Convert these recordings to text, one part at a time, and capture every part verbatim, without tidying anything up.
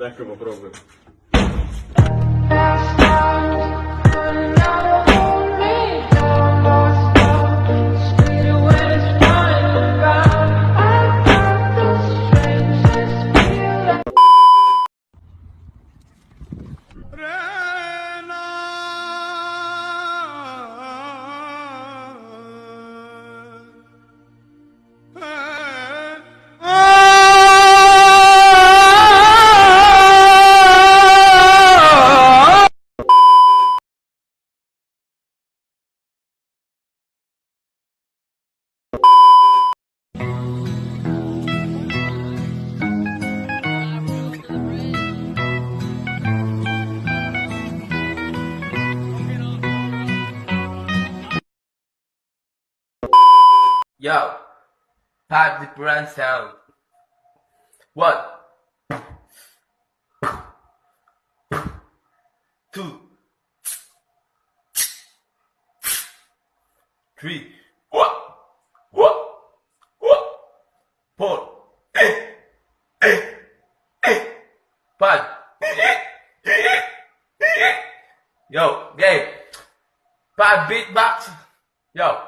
That could be a problem. Yo, five different sound. One, two, three, wah, wah, wah, four, eh, eh, eh, five. Yo, gang. Five beatbox. Yo.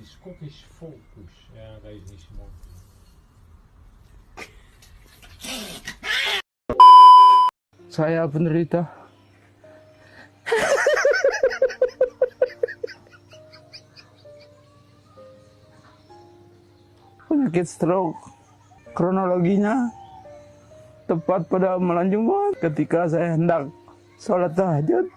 Is cookies focus. Ja, dat is nich mooi. Saya penderita penyakit stroke. Kronologinya tepat pada malam Jumat ketika saya hendak sholat tahajud.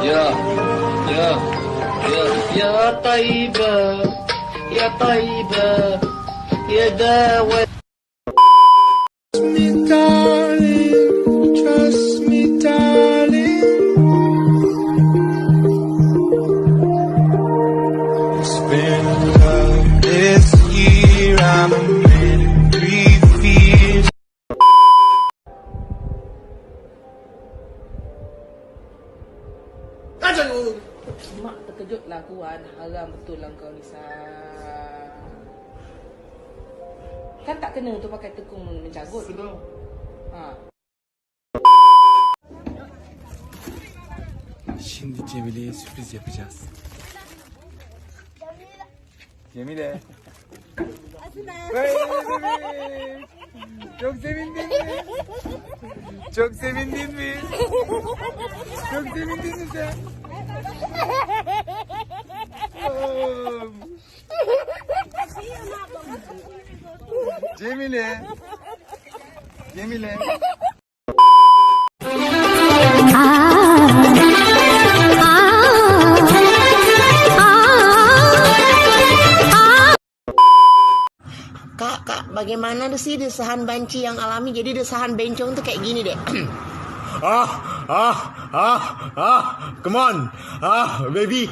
Ya, ya, ya, ya Taiba, ya Taiba, ya Dawa. Trust me, darling, trust me, darling. It's been love this year, I'm in three fears. Mak terkejut lah aku, Wan. Haram betul lah kau, Nisa. Kan tak kena tu pakai tekung mencagut. Sedap. Ha. Şimdi Cemile'ye sürpriz yapacağız. Cemile. Hey, bebeğim. Çok sevindin mi? Çok sevindin mi? Çok sevindin mi sen? Oğlum. Cemile. Cemile. Kak, Kak, bagaimana sih desahan banci yang alami? Jadi desahan bencong tuh kayak gini deh. Ah, ah, ah, ah, come on, ah, baby.